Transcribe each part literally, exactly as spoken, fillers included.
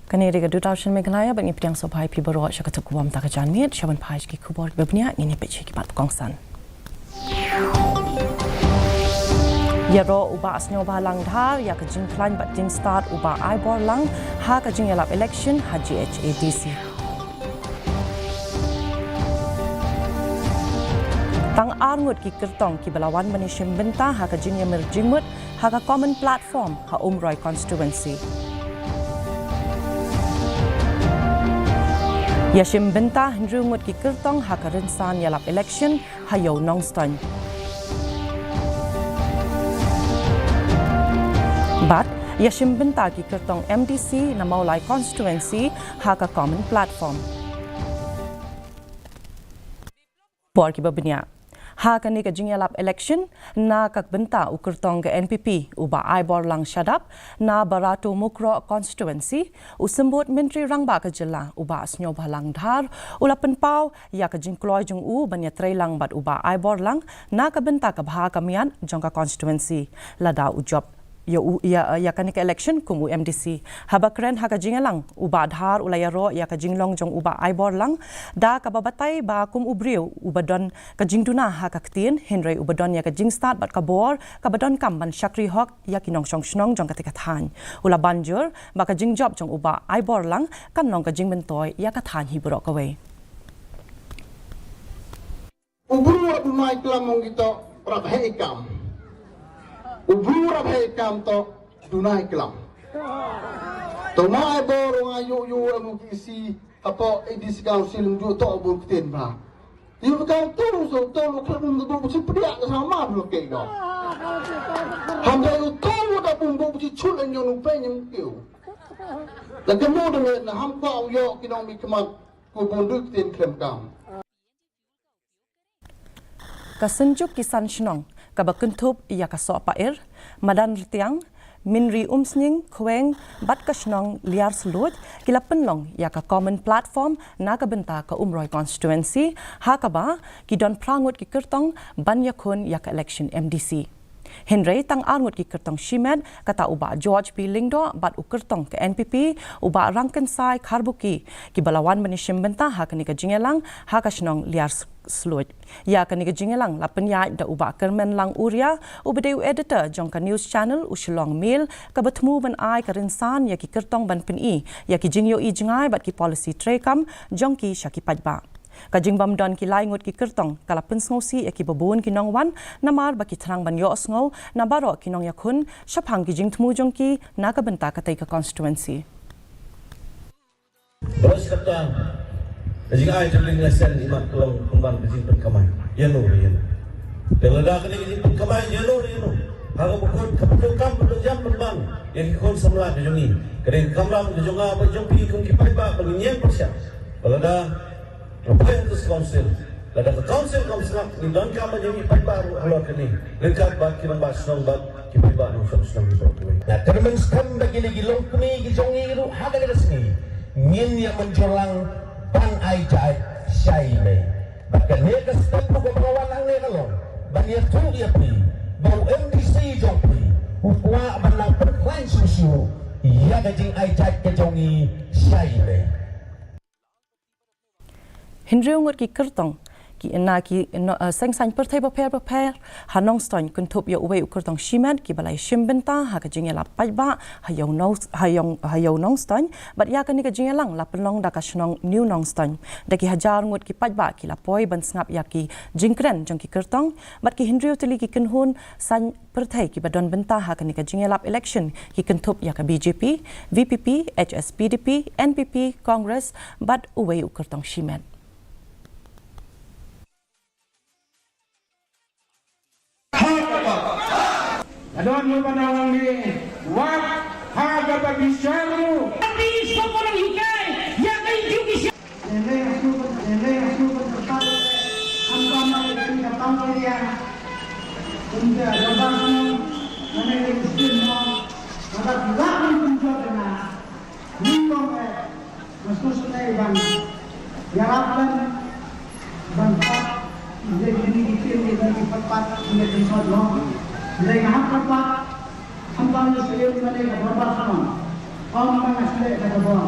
Kane ka dei ka Doordarshan Meghalaya, bad ngi pdiang sngewbha ïa phi baroh sha ka tnat khubor mynta ka janmiet, sha ban phai sha ki khubor kiba bniah, ngin ïa peit sha ki mat ba kongsan. Ïaroh u Bah Sniawbhalang Dhar ïa ka jingkhlaiñ bad jingstad u Bah Aiborlang ha ka jingïalap election ha G H A D C. Tang ar ngut ki kyrtong kiba la wan ban ïashim bynta ha ka jingïamir jingmut ha ka Common Platform ha Umroi Constituency. Ïashim bynta hynriew ngut ki kyrtong ha ka rynsan ïalap election ha Ïew Nongstoiñ. Bad ïashim bynta ki kyrtong M D C na Mawlai Constituency ha ka Common Platform. Khubor kiba bniah. Ha kane ka jingïalap election na ka bynta u kyrtong ka N P P u Bah Aiborlang Shadap na Barato Mukroh Constituency, u Symbud Myntri Rangbah ka Jylla u Bah Sniawbhalang Dhar u la pynpaw ïa ka jingkloi jong u ban ïatreilang bad u Bah Aiborlang na ka bynta ka bha ka miat jong ka constituency, lada u jop ïa u, ïa, ïa kane ka election kum u M D C. Haba kren ha ka jingïalang, u Bah Dhar u la ïaroh ïa ka jinglong jong u Bah Aiborlang da kaba batai ba kum u briew uba don ka jingduna ha ka ktien, hynrei uba don ïa ka jingstad bad ka bor kaba donkam ban shakri hok ïa ki nongshong shnong jong katei ka thaiñ. U la ban jur ba ka jingjop jong u Bah Aiborlang kan long ka jingmyntoi ïa ka thaiñ hi baroh kawei. U briew u duna i klam, ong ki, to rap heh i kam. U briew u rap heh i kam, to duna i klam. To ma ai bor, ong, ai ïoh ïoh em u ki si hapoh A D C Council, ym ju to bun ktien ba. Ïoh ka to so to lo khlem da bu si pdiak ka sama lo ke do. Hynrei u to lo da bun bu si chul en ïoh nu pe nyem kiew. La kemo da me na ham ko ïoh ki nongmihkhmat ko bun du ktien khlem kam. Ka Synjuk ki San Shnong kaba kynthup ïa ka Sohpah Ir, Madan Rtiang, Mynri Umsning, Khweng bad ka shnong Liar Sluid ki la pynlong ïa ka Common Platform na ka bynta ka Umroi Constituency, ha kaba ki don phra ngut ki kyrtong ban ïakhun ïa ka election M D C. Hynrei tang ar ngut ki kyrtong shimet, kata u Bah George P Lyngdoh bad u kyrtong ka N P P u Bah Rangkynsai Kharbuki, kiba la wan ban ïashim bynta ha kane ka jingïalang ha ka shnong Liar S-, Sluid. Ïa kane ka jingïalang la pynïaid da u Bah Kyrmenlang Uria, uba dei u editor jong ka news channel u Shillong Mail, kaba thmu ban ai ka rynsan ïa ki kyrtong ban pyni ïa ki jingïohi jngai bad ki policy treikam jong ki sha ki paidbah. Ka jingbym don ki lai ngut ki kyrtong ka la pynsngewsih ïa kiba bun ki nongwan, namar ba ki thrang ban ïohsngew na baroh ki nongïakhun shaphang ki jingthmu jong ki na ka bynta katei ka constituency. Bos kata, ka jingai drilling license i mat ka long pynban ka jingpynkamai ïa no ïa no. Te lada kane ka jingpynkamai ïa no ïa no, ha kaba khot ka pyndonkam pyndonkam pynban ïa ki khun samla ka jong ngi, ka dei ka kamram ka jong nga bad jong phi kum ki paidbah ba ngin ïeng pyrshah. Ba lada Ka pyrshah ka council, lada ka council kam sngap, ngi donkam ban ïa mih paidbah ruh halor kane, ryngkat bad ki rangbah shnong bad ki paidbah nongshong shnong baroh kawei. Nga kyrmen skhem ba kine ki longkmie ki jong ngi ruh ha kane ka sngi ngin ïa mynjur lang ban ai jait shai mei. Bad kane ka step ruh kaba wan hangne ka long ban ïathuh ïa phi ba u M D C jong phi u kwah ban nang pynkhlaiñ shuh shuh ïa ka jingai jait ka jong ngi shai mei. Hynriew ngut ki kyrtong ki na ki no, eh, seng saiñ pyrthei bapher bapher ha Nongstoiñ kynthup ïa uwei u kyrtong shimet kiba la ïashim bynta ha ka jingïalap paidbah ha Ïew Nong, ha Ïew, ha Ïew Nongstoiñ, bad ïa kane ka jingïalang la pynlong da ka shnong New Nongstoiñ. Da ki hajar ngut ki paidbah ki la poi ban sngap ïa ki jingkren jong ki kyrtong bad ki hynriew tylli ki kynhun saiñ pyrthei kiba don bynta ha kane ka jingïalap election ki kynthup ïa ka B J P, V P P, H S P D P, N P P, Congress bad uwei u kyrtong shimet. Ka don u ba nang ni wat ha kaba bishar ruh. Tapi sokono hikai ïa ka education. Ïa ka jingshad noh. Lei nga hap pat, hap pat ïa shuh ïa ka dorbar shnong. Ym, nga shu leh ka dorbar.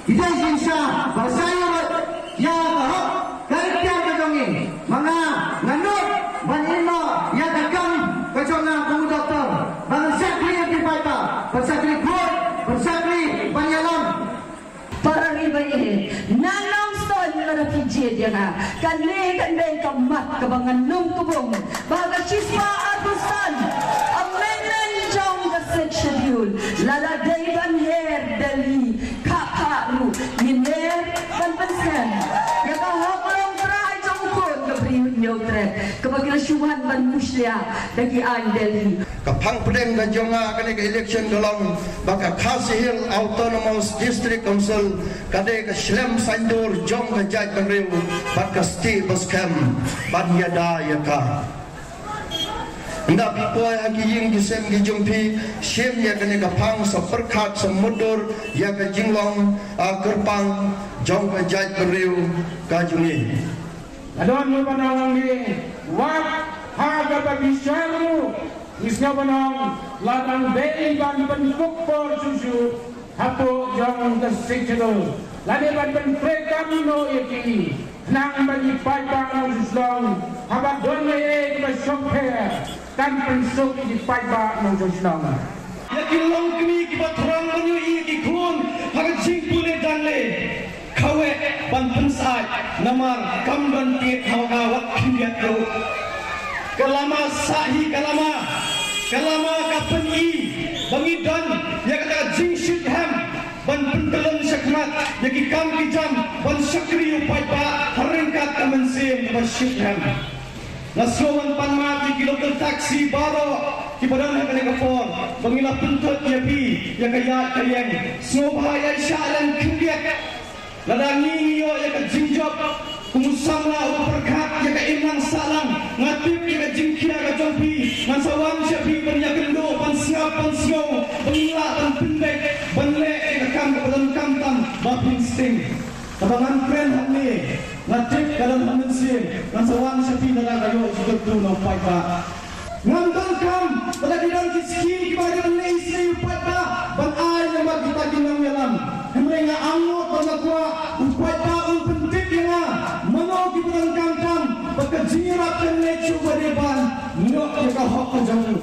Ïa ka jingshad, ba sa ïa ka hok, ka iktiar ka jong ngi. Ma nga, nga nud ban im noh ïa ka kam ka jong nga kum u doktor. Ban shakri ïa ki paidbah, ban shakri khun, ban shakri ban ïalam. Para ri ba ïeit, na nongstoiñ lada phi jied ïa nga, kane kan dei ka mat kaba ngan ym kbong. Ba ka shispah arphew san, amendment jong ka Sixth Schedule, lada dei ban her Delhi, khah khah ruh ngin her ban pynsngew ïa ka hok longtrai jong u khun ka Bri Hynñiewtrep, kaba ki la shu wan ban mushlia da ki aiñ Delhi. Ka phang pdeng ka jong nga kane ka election ka long ba ka Khasi Hills Autonomous District Council ka dei ka shlem saiñdur jong ka jaitbynriew bad ka stieh ba skhem ban ïada ïa ka. Ynda phi poi ha ki ïing ki sem ki jong phi, shim ïa kane ka phang sa pyrkhat sa mutdur ïa ka jinglong, ah, kyrpang jong ka jaitbynriew ka jong ngi. Ka don ruh ban ong ngi, wat ha kaba bishar ruh, ngi sngew ban ong, la dang dei ban pynkup por shuh shuh hapoh jong ka Sixth Schedule. Lane ban pyntreikam noh ïa ki, khnang ba ki paidbah nongshong shnong, haba don ei ei kaba shongpher, kan pynsuk ïa ki paidbah nongshong shnong. Ïa ki longkmie kiba thrang ban ïohi ïa ki khun ha ka jingpule danle. Kawei ban pynsyaid namar kam don tied ha ka wat khyndiat ruh. Ka lama sah hi ka lama. Ka lama ka pyni ba ngi don ïa kata ka jingshitrhem ban pynkyllon shakhmat ïa ki kam ki jam ban shakri u paidbah ha ryngkat ka mynsiem kaba shitrhem. Nga sngew ban pan map ïa ki local taxi baroh kiba don ha kane ka por ba ngi la pynthut ïa phi ïa ka ïaid ka ïeng. Sngewbha ïaishah lem khyndiat. Lada ngi ngi ïoh ïa ka jingjop kum u samla u pyrkhat ïa ka imlang sahlang, nga tip ïa ka jingkhia ka jong phi, ngan sa wan sha phi ban ïakynduh ban sngap ban sngew ba ngin lah ban pynbeit ban leh ïa ka kam kaba donkam tam ba phin sting. Kaba ngan kren hangne, nga tip ka don ha mynsiem, ngan sa wan sha phi lada ka ïoh jingkyrkhu na u paidbah. Ngam donkam lada ki don ki skim kiba dei ban leh isynei u paidbah ban ai namar kita ki nongïalam. Hynrei nga angnud bad nga kwah u paidbah un pyntip ïa nga mano kiba donkam tam bad ka jingïarap kan leit sha uba dei ban ïoh ïa ka hok ka jong u.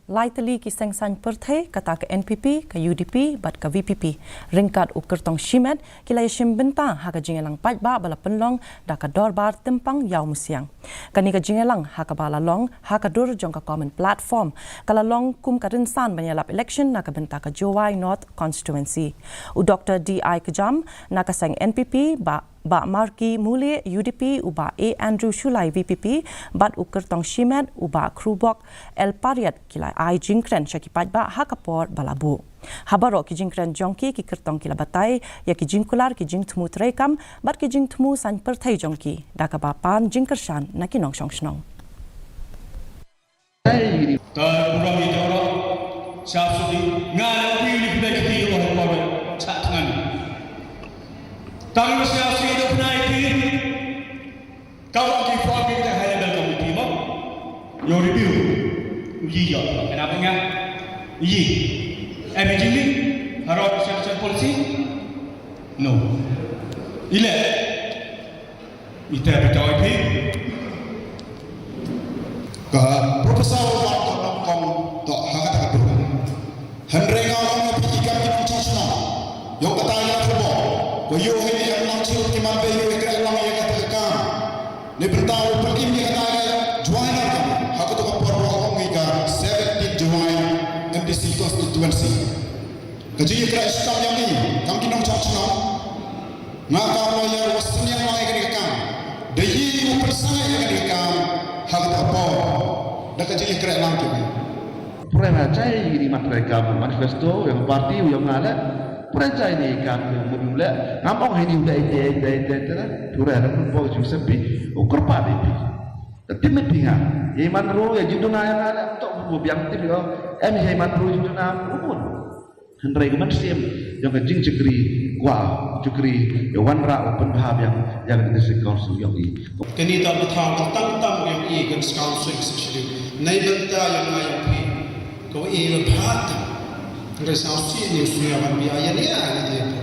Lai tylli ki seng saiñ pyrthei, kata ka N P P, ka U D P bad ka V P P, ryngkat u kyrtong shimet, ki la ïashim bynta ha ka jingïalang paidbah ba la pynlong da ka dorbar Tympang Ïawmusiang. Kane ka jingïalang ha kaba la long ha ka dur jong ka common platform, ka la long kum ka rynsan ban ïalap election na ka bynta ka Jowai North Constituency. U Doctor D I Kjam na ka seng N P P, Bah Bah Marky Mulieh, U D P, u Bah A Andrew Shullai, V P P, bad u kyrtong shimet, u Bah Khrubok L Pariat, ki la ai jingkren sha ki paidbah ha ka por ba la buh. Ha baroh ki jingkren jong ki, ki kyrtong ki la batai ïa ki jingkular ki jingthmu treikam bad ki jingthmu saiñ pyrthei jong ki da kaba pan jingkyrshan na ki nongshong shnong. Tara burom ïa jong ro. Sha sudi nga na wi ni pynda kiti ro ha por cha tngan. Tang sha sudi do pnai ki. Ka wa ki form ki ta high level committee mo. Yo review. Uji yo. Kena ba nga. Uji. Em jingli. Haro sha sha policy. No. Ile. Ita bitaw iti. Ka Professor Mark Nongkong to ha kata ka dur. Hynrei nga ong ïa phi ki kam ki nongshong shnong. Ïa kata ïa khubor. Ko ïoh hi ïa nang chil ki man be ïoh ïa kata ka kam. Ni bynta u pynkim ïa kata ka Jowai North kam. Ha kato ka por ba ong ïa ka seventeen Jowai M D C constituency. Ka jingïakren shisha ïa ngi kam ki nongshong shnong. Nga ka lawyer wa sniang lang ïa kane ka kam. Da ïa u pyrsang ïa kane ka kam ha kata ka por. Da ka jingïakren lang ki. Pura na chai ïa ni mat ka kam manifesto ïa ka party ïa nga la. Pura chai ni kam ïa u mudum la. Ngam ong hi ni u da ite ite ite ite la. Pura na pun po ju sepi. U kyrpad ïa phi. Da tim ïa phi nga. Ïa man ru ïa jingduna ïa nga la. Tok bu biang tim ïa. Em ïa man ru jingduna u bun. Hynrei ka mynsiem jong ka jingshakri, Wa jukri ïa wanrah u pynbha biang ïa ka District Council ïong i. Kani ka pathaw ka tang tam ïong i kan District Council. Nei bynta ïong nga ïong phi. Ko i ba bha tam. Hynrei sa u si ni u sngewbha ban bia ïa ni ïa ni.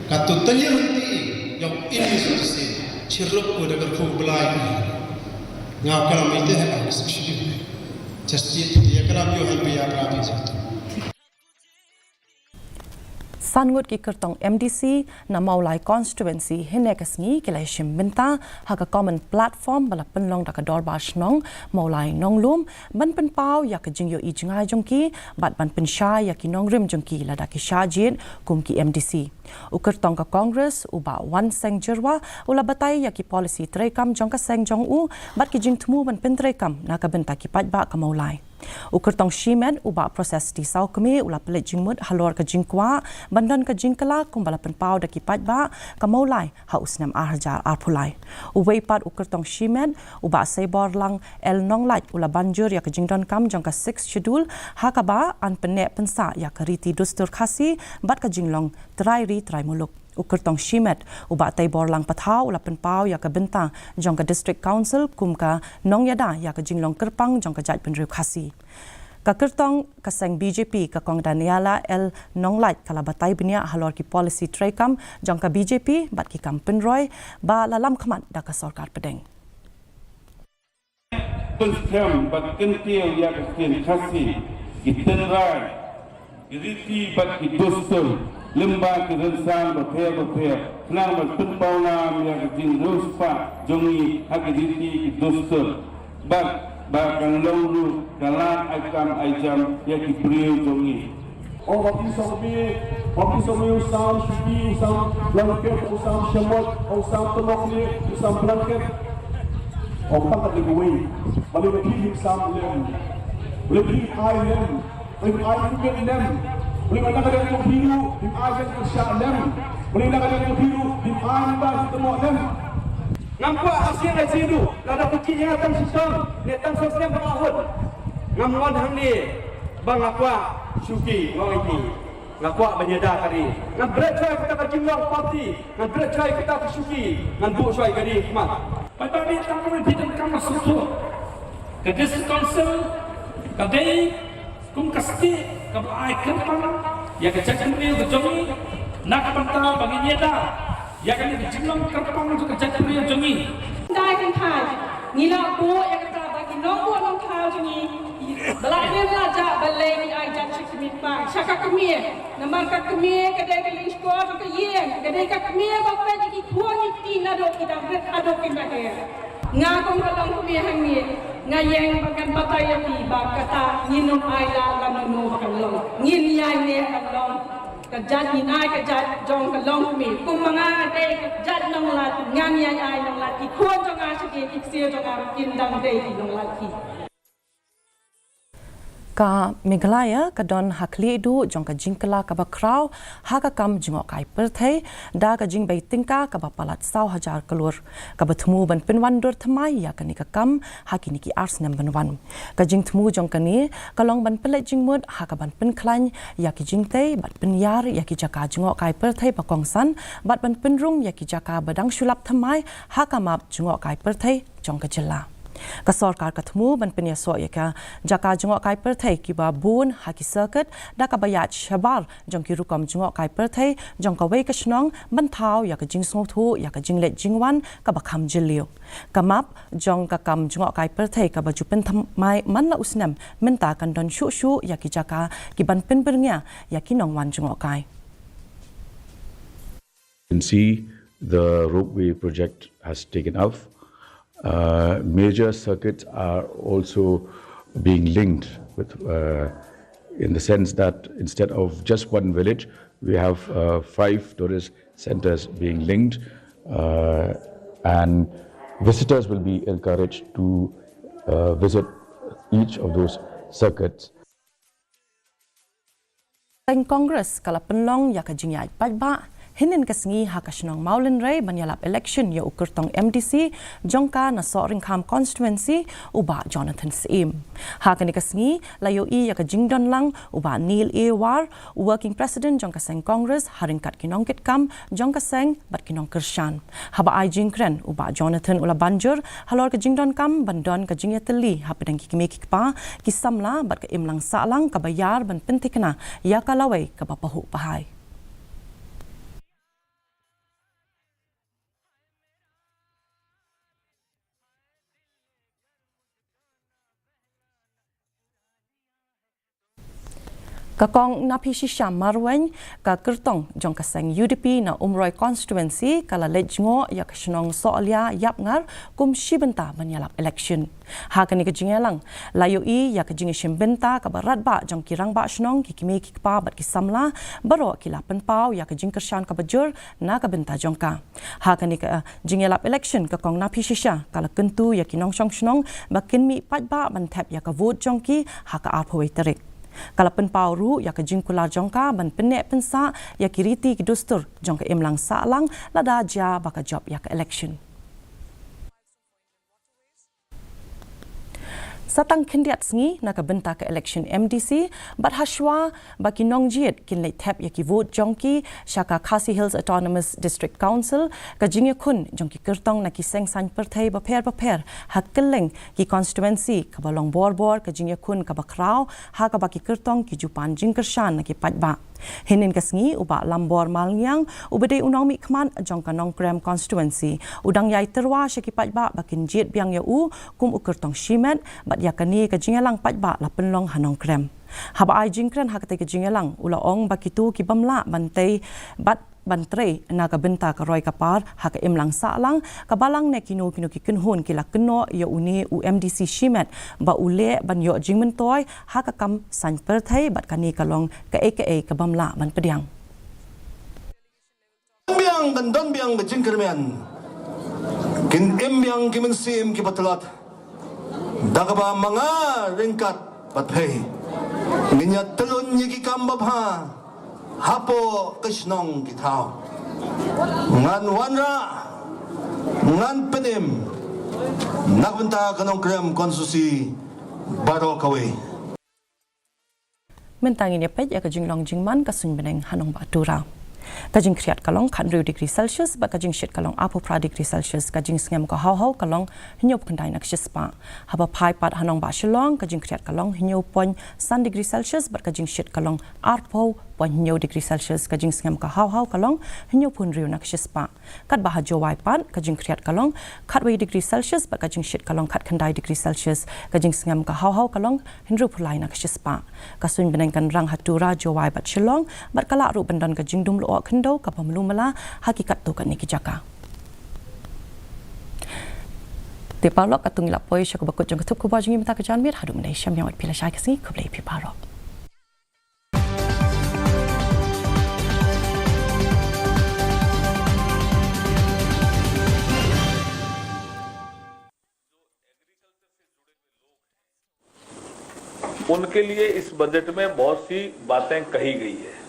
Ka tu tanya hynti ïong i ni sa si. Chirluk ko da ka khu belai. Nga ka lam ite ha ka si. Just ïa ka lam ïong han bia ka lam ïa. San ngut ki kyrtong M D C na Mawlai constituency hynne ka sngi ki la shim bynta ha ka common platform ba la pynlong da ka Dorbar Shnong Mawlai Nonglum ban pynpaw ïa ka jingïohi jngai jong ki bad ban pynshai ïa ki nongrim jong ki lada ki shah jied kum ki M D C. U kyrtong ka Congress u Bah Wanseng Jyrwa u la batai ïa ki policy treikam jong ka seng jong u bad ki jingthmu ban pyntreikam na ka bynta ki paidbah ka Mawlai. U kyrtong shimet u Bah Proses T Sawkmie u la pynleit jingmut halor ka jingkwah ban don ka jingkylla kumba la pynpaw da ki paidbah ka Mawlai ha u snem ar hajar arphew lai. Uwei pat u kyrtong shimet u Bah Seiborlang L Nonglait u la ban jur ïa ka jingdonkam jong ka Sixth Schedule ha kaba yn pynneh pynsah ïa ka riti dustur Khasi bad ka jinglong trai ri trai muluk. U kyrtong shimet u Bah Teiborlang Pathaw u la pynpaw ïa ka bynta jong ka District Council kum ka nongïada ïa ka jinglong kyrpang jong ka jaitbynriew Khasi. Ka kyrtong ka seng B J P ka Kong Daniela L Nonglait ka la batai bniah halor ki policy treikam jong ka B J P bad ki kam pynroi ba la lam khmat da ka sorkar pdeng. Pynskhem bad kyntiew ïa ka ktien Khasi, ki tynrai, ki riti bad ki dustur, lyngba ki rynsan bapher bapher, khnang ban pynpaw nam ïa ka jingriewspah jong ngi ha ki riti ki dustur. Bad ba kan long ruh ka lad ai kam ai jam ïa ki briew jong ngi. Ong ba phi song phi, ba phi song phi u sam shuki, u sam blanket, u sam shamot, u sam tymok ni, u sam blanket. Ong ba ka dei kawei. Ba dei ba phi u sam lem. Ba dei phi ai lem. Ba dei ai lem. Ba dei na ka dei phi u, phi ai lem ka sha lem. Ba dei na ka dei phi u, phi ai ba tymok lem. Ngam kwah ha sien ha sien ruh, lada phi kit ïa nga tang shitom, ne tang sawsnem ba nga hut. Ngam ngon hangne, ba nga kwah shuki, nga ong ïa phi. Nga kwah ban ïada ka ri. Ngan bret shai kata ka jinglong party, ngan bret shai kata ka shuki, ngan buh shai ka ri khmat. Bad ba dei tang kumne phi donkam ban sngewthuh. Ka District Council, ka dei kum ka stieh kaba ai kyrpang ïa ka jaitbynriew ka jong ngi, na ka bynta ba ngin ïada ïa kane ka jinglong kyrpang jong ka jaitbynriew jong ngi. Dei kynthai, ngi la buh ïa kata ba ki nongbuh nongthaw jong ngi ba la ïeng la jah balei ngi ai jait sha ka kmie, sha ka kmie. Namar ka kmie ka dei ka lyngskor jong ka ïing, ka dei ka kmie ba peit ïa ki khun ïa ki kti naduh ki dang rit haduh kin da her. Nga kum ka longkmie hangne, nga ïeng ba ngan batai ïa phi ba kata ngin ym ai lad lano lano ba kan long. Ngin ïai neh ban long ka jait, ngin ai ka jait jong ka longkmie. Kum ma nga, nga dei ka jait Nonglait, ngan ïai ai Nonglait. Ki khun jong nga sha ki, ki ksiar jong nga ruh kin dang dei ki Nonglait ki. Ka Meghalaya ka don ha khlieh duh jong ka jingkylla kaba khraw ha ka kam jngohkai pyrthei da ka jingbei tyngka kaba palat saw hajar klur, kaba thmu ban pynwandur thymmai ïa kane ka kam ha kine ki ar snem ban wan. Ka jingthmu jong kane ka long ban pynleit jingmut ha kaban pynkhlaiñ ïa ki jingtei bad pynïar ïa ki jaka jngohkai pyrthei ba kongsan bad ban pynrung ïa ki jaka ba dang shu lap thymmai ha ka map jngohkai pyrthei jong ka jylla. Ka sorkar ka thmu ban pynïasoh ïa ka jaka jngohkai pyrthei kiba bun ha ki circuit da kaba ïaid shabar jong ki rukom jngohkai pyrthei jong kawei ka shnong ban thaw ïa ka jingsngewthuh ïa ka jingleit jingwan kaba kham jylliew. Ka map jong ka kam jngohkai pyrthei kaba ju pynthymmai man la u snem mynta kan don shuh shuh ïa ki jaka kiban pynbyrngia ïa ki nongwan jngohkai. You can see the ropeway project has taken off. Uh, major circuits are also being linked with, uh, in the sense that instead of just one village, we have uh, five tourist centers being linked, uh, and visitors will be encouraged to uh, visit each of those circuits. Seng Congress ka la pynlong ïa ka jingïaid paidbah Hynnin ka sngi ha ka shnong Mawlynrei ban ïalap election ïa u kyrtong M D C jong ka na Sohryngkham constituency, u Bah Jonathan Syiem. Ha kane ka sngi la ïohi ïa ka jingdon lang u Bah Neil A War, u working president jong ka seng Congress, ha ryngkat ki nongkitkam jong ka seng bad ki nongkyrshan. Haba ai jingkren, u Bah Jonathan u la ban jur halor ka jingdonkam ban don ka jingïatylli hapdeng ki kmie ki kpa, ki samla bad ka imlang sahlang kaba ïar ban pynthikna ïa ka lawei kaba pahuh pahai. Ka Kong Naphishisha Marwein, ka kyrtong jong ka seng U D P na Umroi constituency, ka la leit jngoh ïa ka shnong Sohlia Ïapngar kum shi bynta ban ïalap election. Ha kane ka jingïalang la ïohi ïa ka jingïashim bynta kaba radbah jong ki rangbah shnong, ki kmie ki kpa bad ki samla, baroh ki la pynpaw ïa ka jingkyrshan kaba jur na ka bynta jong ka. Ha kane ka jingïalap election, ka Kong Naphishisha ka la kyntu ïa ki nongshong shnong ba kin mih paidbah ban thep ïa ka vote jong ki ha ka arphew wei tarik. Ka la pynpaw ruh ïa ka jingkular jong ka ban pynneh pynsah ïa ki riti ki dustur jong ka imlang sahlang lada jia ba ka jop ïa ka election. Sa tang khyndiat sngi na ka bynta ka election M D C, bad hashwa ba ki nongjied kin leit thep ïa ki vote jong ki sha ka Khasi Hills Autonomous District Council, ka jingïakhun jong ki kyrtong na ki seng saiñ pyrthei bapher bapher ha kylleng ki constituency kaba long borbor ka jingïakhun kaba khraw, ha kaba ki kyrtong ki ju pan jingkyrshan na ki paidbah. Hynnin ka sngi, u Bah Lambor Malngiang, uba dei u nongmihkhmat jong ka Nongkrem constituency, u dang ïai tyrwa sha ki paidbah ba kin jied biang ïa u kum u kyrtong shimet, bad ïa kane ka jingïalang paidbah la pynlong ha Nongkrem. Haba ai jingkren ha katei ka jingïalang, u la ong ba kito ki bym lah ban tei bad ban trei na ka bynta ka roi ka par ha ka imlang sahlang, ka balang ne kino kino ki kynhun ki la kynnoh ïa une u M D C shimet ba u leh ban ïoh jingmyntoi ha ka kam saiñ pyrthei, bad kane ka long kaei kaei ka bym lah ban pdiang. Biang kan don biang ka jingkyrmen, kin im biang ki mynsiem kiba tlot, da kaba ma nga ryngkat bad phi ngin ïa tylun ïa ki kam babha hapoh ka shnong ki thaw. Ngan wanrah, ngan pynim na ka bynta ka Nongkrem constituency baroh kawei. Mynta ngin ïa peit ïa ka jinglong jingman ka suiñ bneng ha nongbah Tura. Ka jingkhriat ka long khathynriew degree Celsius bad ka jingshit ka long arphew phra degree Celsius, ka jingsngem ka haw haw ka long hynñiewphew khyndai na ka shispah. Haba phai pat ha nongbah Shillong, ka jingkhriat ka long hynñiew point san degree Celsius bad ka jingshit ka long arphew point hynñiew degree Celsius, ka jingsngem ka haw haw ka long hynñiewphew hynriew na ka shispah. Katba ha Jowai pat, ka jingkhriat ka long khatwei degree Celsius bad ka jingshit ka long khatkhyndai degree Celsius, ka jingsngem ka haw haw ka long hynriewphew lai na ka shispah. Ka suiñ bneng kan rang ha Tura, Jowai bad Shillong, bad ka lah ruh ban don ka jingdum lyoh khyndew kaba mluh mala ha ki katto katne ki jaka. Te paralok, katto ngi la poi sha kaba kut jong ka thup khubor jong ngi mynta ka janmiet. Haduh mynne, shemphang ïa phi lashai ka sngi, khublei phi baroh. उनके लिए इस बजट में बहुत सी बातें कही गई है।